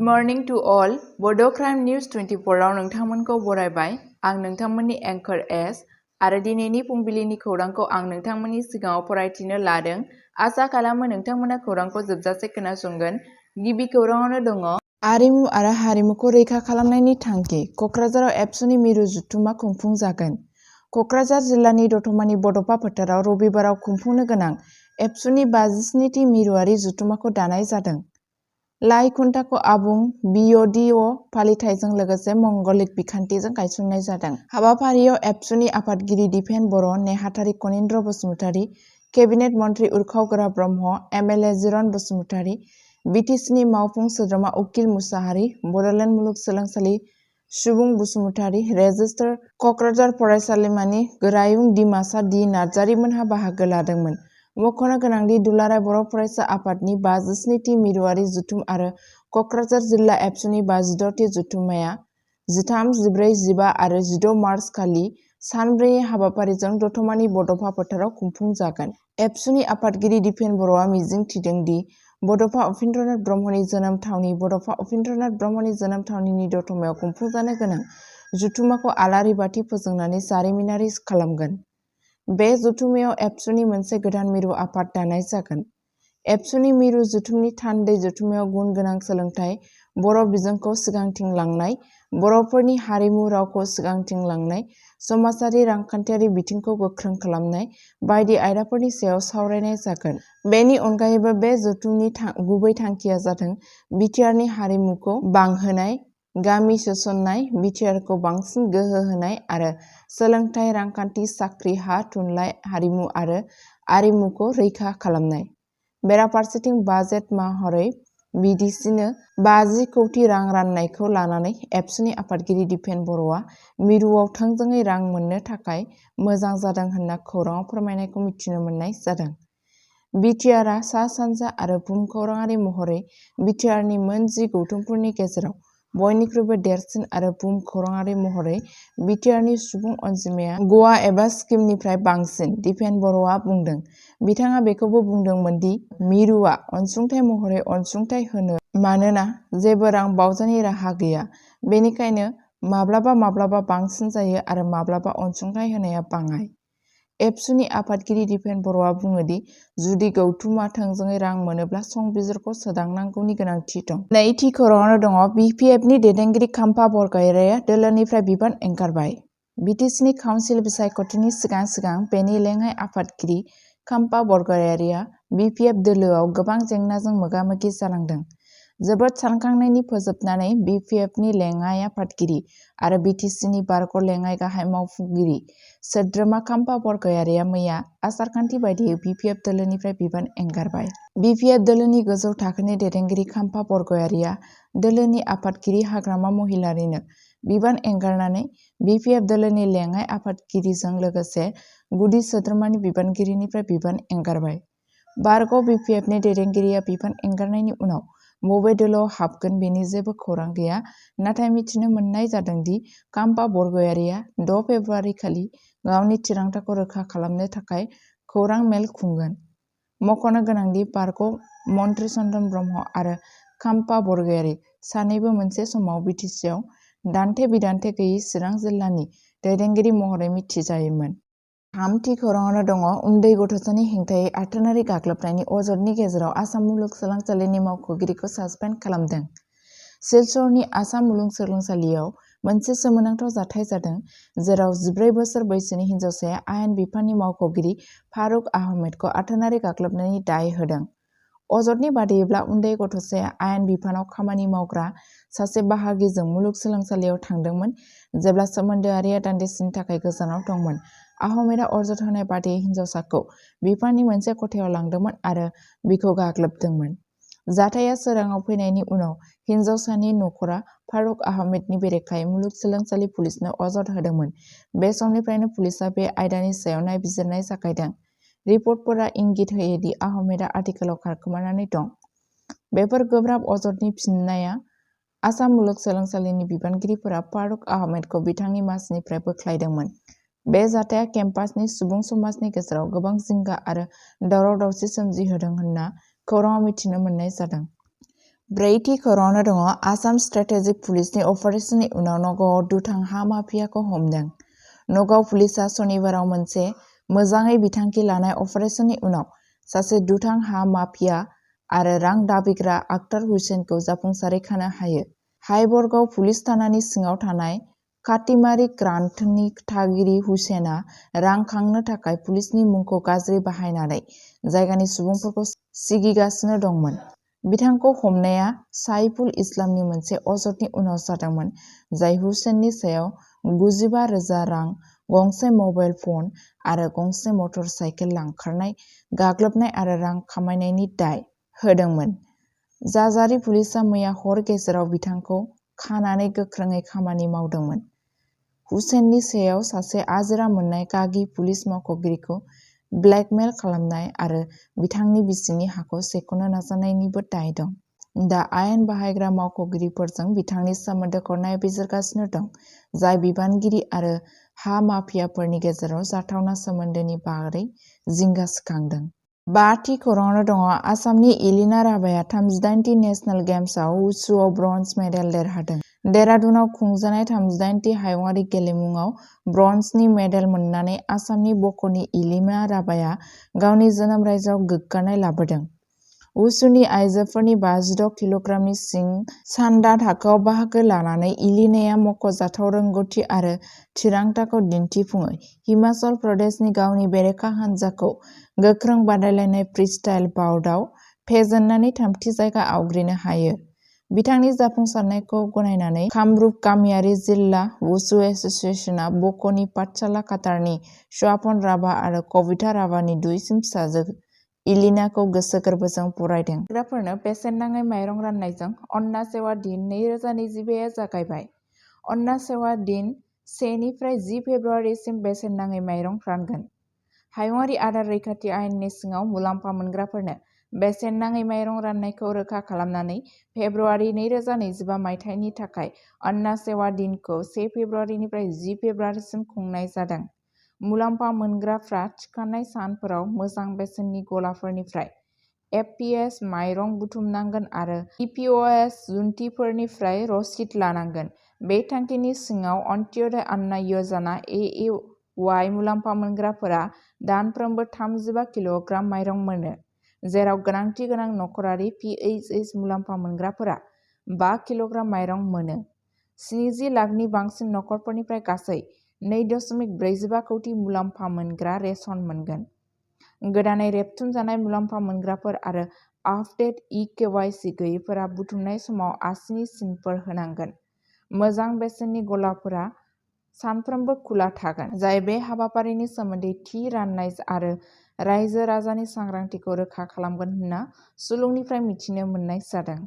Morning to all बड' crime news 24 आव नोंथांमोनखौ बरायबाय। आं नोंथांमोननि एंकर एस आरो दिनैनि फुंबिलिनि खौरांखौ आं नोंथांमोननि सिगाङाव फरायथिनो लादों। आसा खालामो नोंथांमोना खौरांखौ जोबजासे खोनासंगोन। गिबि खौराङावनो दङ आरिमु आरो हारिमुखौ रैखा खालामनायनि थांखि। क'क्राझाराव एबसुनि मिरु जथुम्मा खुंफुंजागोन। क'क्राझार जिल्लानि दतमानि बड'फा फोथाराव रबिबाराव खुंफुंनो गोनां एबसुनि 57थि मिरुआरि जथुम्माखौ दानाय जादों। लाइ खुन्थाखौ आबुं BODO फालिथायजों लोगोसे मंगलिक बिखान्थिजों गायसननाय जादों। हाबाफारियाव एबसुनि आफादगिरि दिपेन बर', नेहाथारि कनिन्द्र बसुमतारी, केबिनेट मन्थ्रि उरखाव ब्रह्म, MLA जिरन बसुमतारी, BTCनि मावफुं सोद्रोमा उकिल मुसाहारि, बड'लेण्ड मुलुगसोलोंसालि सुबुं बसुमतारी, रेजिस्टार क'क्राझार फरायसालिमानि गोरायुं दिमासा D नार्जारिमोनहा बाहागो लादोंमोन। मख'नो गोनांदि दुलाराय बर' फरायसा आफादनि 57थि मिरुआरि जथुम आरो क'क्राझार जिल्ला एबसुनि 56थि जथुम्माया 13, 14, 15 आरो 16 मार्च खालि सानब्रैनि हाबाफारिजों दतमानि बड'फा फोथाराव खुंफुंजागोन। एबसुनि आफादगिरि दिपेन बर'आ मिजिं थिदों दि बड'फा उपेन्द्रनाथ ब्रह्मनि जोनोम थावनि बड'फा उपेन्द्रनाथ ब्रह्मनि जोनोम थावनिनि दतमायाव खुंफुंजानो गोनां जथुम्माखौ आलारि बाथि फोजोंनानै जारिमिनारि खालामगोन। बे जथुम्मायाव एबसुनि मोनसे गोदान मिरु आफाद दानाय जागोन। एबसुनि मिरु जथुमनि थान्दै जथुम्मायाव गुन गोनां सोलोंथाइ, बर' बिजोंखौ सिगांथिं लांनाय, बर'फोरनि हारिमु रावखौ सिगांथिं लांनाय, समाजारि रांखान्थियारि बिथिंखौ गोख्रों खालामनाय बायदि आयदाफोरनि सायाव सावरायनाय जागोन। बेनि अनगायैबो बे जथुमनि गुबै थांखिया जादों बिटिआरनि हारिमुखौ बांहोनाय, गामि सोसननाय, बिटिआरखौ बांसिन गोहो होनाय आरो सोलोंथाइ, रांखान्थि, साख्रि, हा, थुनलाइ, हारिमु आरो आरिमुखौ रैखा खालामनाय। बेराफारसेथिं बाजेट महरै BDCनो 50 कौटि रां राननायखौ लानानै एबसुनि आफादगिरि दिपेन बर'आ मिरुआव थोंजोङै रां मोननो थाखाय मोजां जादों होनना खौराङाव फोरमायनायखौ मिथिनो मोननाय जादों। बिटिआरआ सा-सानजा आरो भुमखौराङारि महरै बिटिआरनि मोन 10 गौथुमफोरनि गेजेराव बयनिख्रुइबो देरसिन आरो भुमखौराङारि महरै बिटिआरनि सुबुं अनजिमाया गवा एबा सिक्किमनिफ्राय बांसिन, दिपेन बर'आ बुंदों। बिथाङा बेखौबो बुंदोंमोन दि मिरुआ अनसुंथाइ महरै अनसुंथाइ होनो मानोना जेबो रां बावजानि राहा गैया। बेनिखायनो माब्लाबा बांसिन जायो आरो माब्लाबा अनसुंथाइ होनाया बाङाय। एबसुनि आफादगिरि दिपेन बर'आ बुङो दि जुदि गौथुमआ थोंजोङै रां मोनोब्ला संबिजिरखौ सोदांनांगौनि गोनांथि दं। नैथि खौराङावनो दङ BPFनि दैदेनगिरि खाम्फा बरगयारिया दोलोनिफ्राय बिबान एंगारबाय। BTCनि काउन्सिल बिसायख'थिनि सिगां बेनि लेङाइ आफादगिरि खाम्फा बरगयारिया BPF दोलोआव गोबां जेंनाजों मोगा-मोगि जानांदों। जोबोद सानखांनायनि फोजोबनानै BPFनि लेङाइ आफादगिरि आरो BTCनि बारग' लेङाइ गाहाय मावफुंगिरि सोद्रोमा खाम्फा बरगयारिया मैया आसारखान्थि बायदियै BPF दोलोनिफ्राय बिबान एंगारबाय। BPF दोलोनि गोजौ थाखोनि दैदेनगिरि खाम्फा बरगयारिया दोलोनि आफादगिरि हाग्रामा महिलारिनो बिबान एंगारनानै BPF दोलोनि लेङाइ आफादगिरिजों लोगोसे गुदि सोद्रोमानि बिबानगिरिनिफ्राय बिबान एंगारबाय। बारग' BPFनि दैदेनगिरिया बिबान एंगारनायनि उनाव बबे दोलोआव हाबगोन बेनि जेबो खौरां गैया, नाथाय मिथिनो मोननाय जादों दि खाम्फा बरगयारिया 6 फेब्रुआरि खालि गावनि थिरांथाखौ रोखा खालामनो थाखाय खौरां मेल खुंगोन। मख'नो गोनांदि बारग' मन्थ्रि चन्दन ब्रह्म आरो खाम्फा बरगयारि सानैबो मोनसे समाव BTCआव दान्थे-बिदान्थे गैयै चिरां जिल्लानि दैदेनगिरि महरै मिथिजायोमोन। थामथि खौराङावनो दङ उन्दै गथ'सानि हेंथायै आथोनारि गाग्लोबनायनि अजदनि गेजेराव आसाम मुलुगसोलोंसालिनि मावख'गिरिखौ सासपेन्ड खालामदों। सिलचरनि आसाम मुलुगसोलोंसालियाव मोनसे सोमोनांथाव जाथाय जादों, जेराव 14 बोसोर बैसोनि हिनजावसाया आयेन बिफाननि मावख'गिरि फारुक आहमेदखौ आथोनारि गाग्लोबनायनि दाय होदों। अजदनि बादियैब्ला उन्दै गथ'साया आयेन बिफानाव खामानि मावग्रा सासे बाहागिजों मुलुगसोलोंसालियाव थांदोंमोन जेब्ला सोमोन्दोआरिया दान्दिसेनि थाखाय गोजानाव दंमोन। आहमेदआ अजद होनाय बादियै हिनजावसाखौ बिफाननि मोनसे खथायाव लांदोंमोन आरो बिखौ गाग्लोबदोंमोन। जाथाया सोराङाव फैनायनि उनाव हिनजावसानि नखरा फारुक आहमेदनि बेरेखायै मुलुगसोलोंसालि पुलिसनो अजद होदोंमोन। बे समनिफ्रायनो पुलिसआ बे आयदानि सायाव नायबिजिरनाय जागायदों। रिपर्टफोरा इंगित होयो दि आहमेदआ आथिखालाव खारखोमानानै दं। बेफोर गोब्राब अजदनि फिननाया आसाम मुलुगसोलोंसालिनि बिबानगिरिफोरा फारुक आहमेदखौ बिथांनि मासिनिफ्राय बोख्लायदोंमोन। बे जाथाया केम्पासनि सुबुं समाजनि गेजेराव गोबां जिंगा आरो दावराव-दावसि सोमजिहोदों होनना खौराङाव मिथिनो मोननाय जादों। ब्रैथि खौराङावनो दङ आसाम स्ट्रेटेजिक पुलिसनि अपारेशननि उनाव नगावआव दुथां हा माफियाखौ हमदों। नगाव पुलिसआ सनिबाराव मोनसे मोजाङै बिथांखि लानाय अपारेशननि उनाव सासे दुथां हा माफिया आरो रां दाबिग्रा आख्तार हुसेनखौ जाफुंसारै खानो हायो। हाइबरगाव पुलिस थानानि सिङाव थानाय काटिमारि ग्रान्टनि थागिरि हुसेना रां खांनो थाखाय पुलिसनि मुंखौ गाज्रि बाहायनानै जायगानि सुबुंफोरखौ सिगिगासिनो दंमोन। बिथांखौ हमनाया साइफुल इस्लामनि मोनसे अजदनि उनाव जादोंमोन, जाय हुसेननि सायाव 95,000 रां, गंसे मबाइल फन आरो गंसे मटर साइकेल लांखारनाय, गाग्लोबनाय आरो रां खामायनायनि दाय होदोंमोन। जाजारि पुलिसआ मैया हर गेजेराव बिथांखौ खानानै गोख्रोङै खामानि मावदोंमोन। हुसेननि सायाव सासे आजिरा मोननाय गागि पुलिस मावख'गिरिखौ ब्लेकमेल खालामनाय आरो बिथांनि बिसिनि हाखौ सेख'नो नाजानायनिबो दाय दं। दा आयेन बाहायग्रा मावख'गिरिफोरजों बिथांनि सोमोन्दोखौ नायबिजिरगासिनो दं, जाय बिबानगिरि आरो हा माफियाफोरनि गेजेराव जाथावना सोमोन्दोनि बागै जिंगा सिखांदों। बाथि खौराङावनो दङ आसामनि इलिना राभाया 38थि नेशनेल गेम्सआव वुशुआव ब्रन्ज मेडेल देरहादों। देहरादुनाव खुंजानाय 38थि हायुङारि गेलेमुङाव ब्रन्जनि मेडेल मोननानै आसामनि बक'नि इलिना राभाया गावनि जोनोम रायजोआव गोग्गानाय लाबोदों। वुशुनि आइजोफोरनि 56 किल'ग्रामनि सिं सान्दा थाखोआव बाहागो लानानै इलिनाया मख'जाथाव रोंग'थि आरो थिरांथाखौ दिन्थिफुङो। हिमाचल प्रदेशनि गावनि बेरेखा हानजाखौ गोख्रों बादायलायनाय फ्रीस्टाइल बाउटआव फेजेननानै थामथि जायगा आवग्रिनो हायो। बिथांनि जाफुंसारनायखौ गनायनानै कामरुप गामियारि जिल्ला वुशु एस'सिएशनआ बक'नि पाठशाला कातारनि स्वापन राभा आरो कविता राभानि दुइसिन फिसाजो इलिनाखौ गोसो गोरबोजों बरायदों। ग्राफोरनो बेसेन नाङै माइरं राननायजों अन्ना सेवा दिन 2022 जागायबाय। अन्ना सेवा दिन 1 निफ्राय 10 फेब्रुआरिसिम बेसेन नाङै माइरं रानगोन। हायुङारि आदार रैखाथि आयेननि सिङाव मुलाम्फा मोनग्राफोरनो बेसेन नाङै माइरं राननायखौ रोखा खालामनानै फेब्रुआरि 2025 मायथाइनि थाखाय अन्ना सेवा दिनखौ 1 फेब्रुआरिनिफ्राय 10 फेब्रुआरिसिम खुंनाय जादों। मुलाम्फा मोनग्राफ्रा थिखानाय सानफोराव मोजां बेसेननि गलाफोरनिफ्राय एफपिएस माइरं बुथुमनांगोन आरो इपिअएस जुन्थिफोरनिफ्राय रसिद लानांगोन। बे थांखिनि सिङाव अन्त्योदय अन्ना य'जना एएवाइ मुलाम्फा मोनग्राफोरा दानफ्रोमबो 35 किल'ग्राम माइरं मोनो, जेराव गोनांथि गोनां नखरारि पिएइचएस मुलाम्फा मोनग्राफोरा 5 किल'ग्राम माइरं मोनो। 70 लाखनि बांसिन नखरफोरनिफ्राय गासै 2.45 कौटि मुलाम्फा मोनग्रा रेशन मोनगोन। गोदानै रेबथुमजानाय मुलाम्फा मोनग्राफोर आरो आपडेट इकेवाइसि गैयैफोरा बुथुमनाय समाव आसिनि सिनफोर होनांगोन। मोजां बेसेननि गलाफोरा सानफ्रोमबो खुला थागोन, जाय बे हाबाफारिनि सोमोन्दै थि राननाय आरो रायजो राजानि सांग्रांथिखौ रोखा खालामगोन होनना सुलुंनिफ्राय मिथिनो मोननाय जादों।